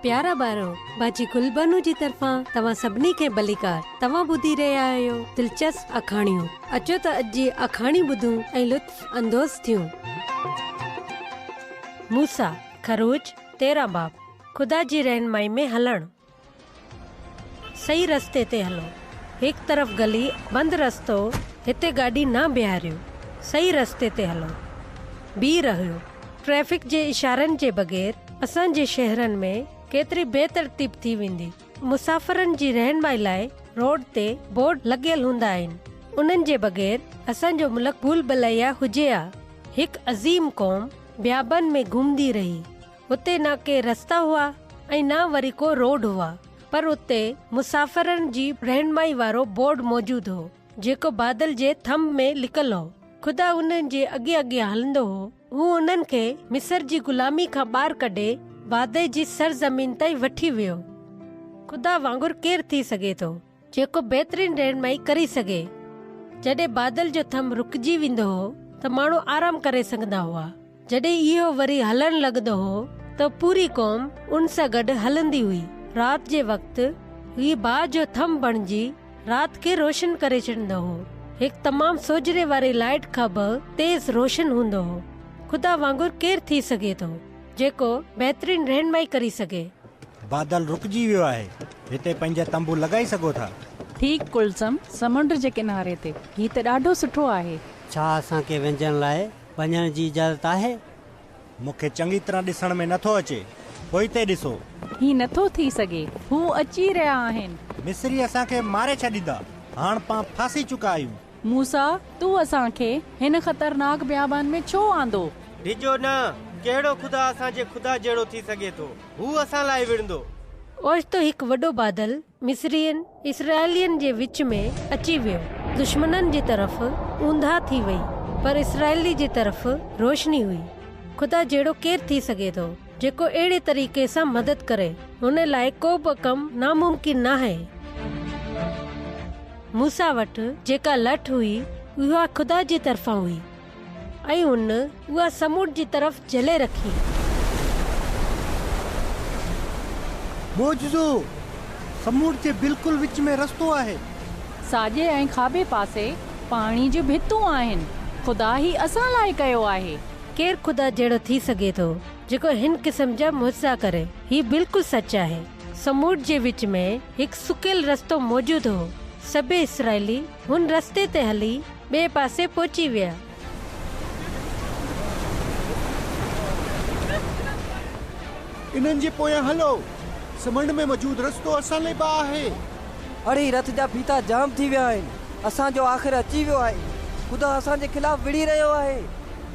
پيارا ٻارو، باجي گل بانو جي طرفان توهان سڀني کي ڀليڪار. توهان ٻڌي رهيا آهيو دلچسپ آکاڻيون. اچو ته اڄ جي آکاڻي ٻڌون ۽ لطف اندوز ٿيون. موسيٰ، خروج، 13 باب، خدا جي رهنمائي ۾ هلڻ. صحيح رستي تي هلو. هڪ طرف گلي، بند رستو، هتي گاڏي نه بيهاريو. صحيح رستي تي هلو. بيهي رهيو. ٽريفڪ جي اشارن جي بغير اسان جي شهرن ۾ ڪيتري بي ترتيب ٿي ويندي. مسافرن جي رهنمائي لاء روڊ تي بورڊ لڳيل هوندا آهن. انهن جي بغير اسان جو ملڪ ڀول ڀليا هجي ها. هڪ عظيم قوم بيابان ۾ گهمندي رهي. اتي نه ڪي رستا هئا ۽ نه وري ڪو روڊ هئا پر اتي مسافرن جي رهنمائي وارو بورڊ موجود هو جيڪو بادل جي ٿنڀ ۾ لڪل هو. خدا انهن جي اڳيان اڳيان هلندو هو. هو انهن کي مصر جي غلامي کان ٻاهر ڪڍي وعدي جي سرزمين تائين وٺي ويو. خدا وانگر ڪير ٿي سگهي ٿو؟ جيڪو بهترين رهنمائي ڪري سگهي. جڏهن بادل جو ٿنڀ رڪجي ويندو هو ته ماڻهو آرام ڪري سگهندا هئا. جڏهن اهو وري هلڻ لڳندو هو ته پوري قوم ان سان گڏ هلندي هئي. رات جي وقت هي باهه جو ٿنڀ بڻجي رات کي روشن ڪري ڇڏيندو هو. هڪ تمام سوجهري واري لائيٽ کان به تيز روشن هوندو هو. خدا وانگر ڪير ٿي سگهي ٿو جيڪو بهترين رهنمائي ڪري سگهي. بادل رڪجي ويو آهي. هتي پنهنجا تنبو لڳائي سگهو ٿا. ٺيڪ ڪلثم، سمنڊ جي ڪناري تي. هي ته ڏاڍو سٺو آهي. ڇا اسان کي وهنجڻ لاء وڃڻ جي اجازت آهي؟ مون کي چڱي طرح ڏسڻ ۾ نٿو اچي. پوئتي ڏسو. هي نٿو ٿي سگهي. هو اچي رهيا آهن. مصري اسان کي ماري ڇڏيندا. هاڻ پان ڦاسي چڪا آهيون. موسيٰ، تون اسان کي هن خطرناڪ بيابان ۾ ڇو آندو؟ ڊڄو نه، ڪهڙو خدا اسان جي خدا جهڙو ٿي سگهي ٿو؟ هو اسان لاء وڙهندو. اوچتو هڪ وڏو بادل مصرين اسرائيلين جي وچ ۾ اچي ويو. دشمنن جي طرف اونداهه ٿي وئي، پر اسرائيلي جي طرف روشني هئي. خدا جهڙو ڪير ٿي سگهي ٿو، جيڪو اهڙي طريقي سان مدد ڪري؟ هن لاء ڪو به ڪم ناممڪن ناهي. موسيٰ وٽ جيڪا لٺ هئي، اها خدا جي طرفان هئي ۽ هن اها سمنڊ جي طرف جهلي رکي. معجزو! سمنڊ جي بلڪل وچ ۾ رستو آهي. ساڄي ۽ کاٻي پاسي پاڻي جون ڀتون آهن. خدا هي اسان لاء ڪيو آهي. ڪير خدا جهڙو ٿي سگهي ٿو، جيڪو هن قسم جا معجزا ڪري؟ هي بلڪل سچ آهي. سمنڊ جي وچ ۾ هڪ سڪيل رستو موجود هو. سڀئي اسرائيلي هن رستي تي هلي ٻئي پاسي پهچي ويا. انهن جي پويان هلو. سمنڊ ۾ موجود رستو اسان لاء به آهي. اڙي رٿ جا ڦيٿا جام ٿي ويا آهن. اسان جو آخر اچي ويو آهي. خدا اسان جي خلاف وڙهي رهيو آهي.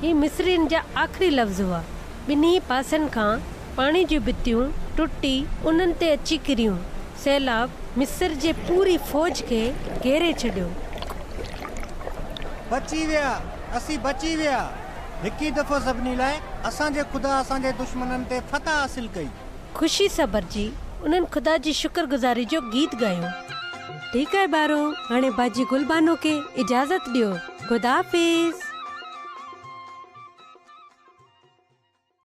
هي مصرين جا آخري لفظ هئا. ٻنهي پاسن کان پاڻي جون ڀتيون ٽٽي انهن تي اچي ڪريون. سيلاب مصر جي پوري فوج کي گهيري ڇڏيو. بچي ويا! اسين بچي ويا! هڪ ئي دفعو سڀني لاء اسان جي خدا اسان جي دشمنن تي فتح حاصل ڪئي. خوشي سان ڀرجي انهن خدا جي شڪر گذاري جو گيت ڳايو. ٺيڪ آهي ٻارو، هاڻي باجي گل بانو کي اجازت ڏيو. خدا حافظ.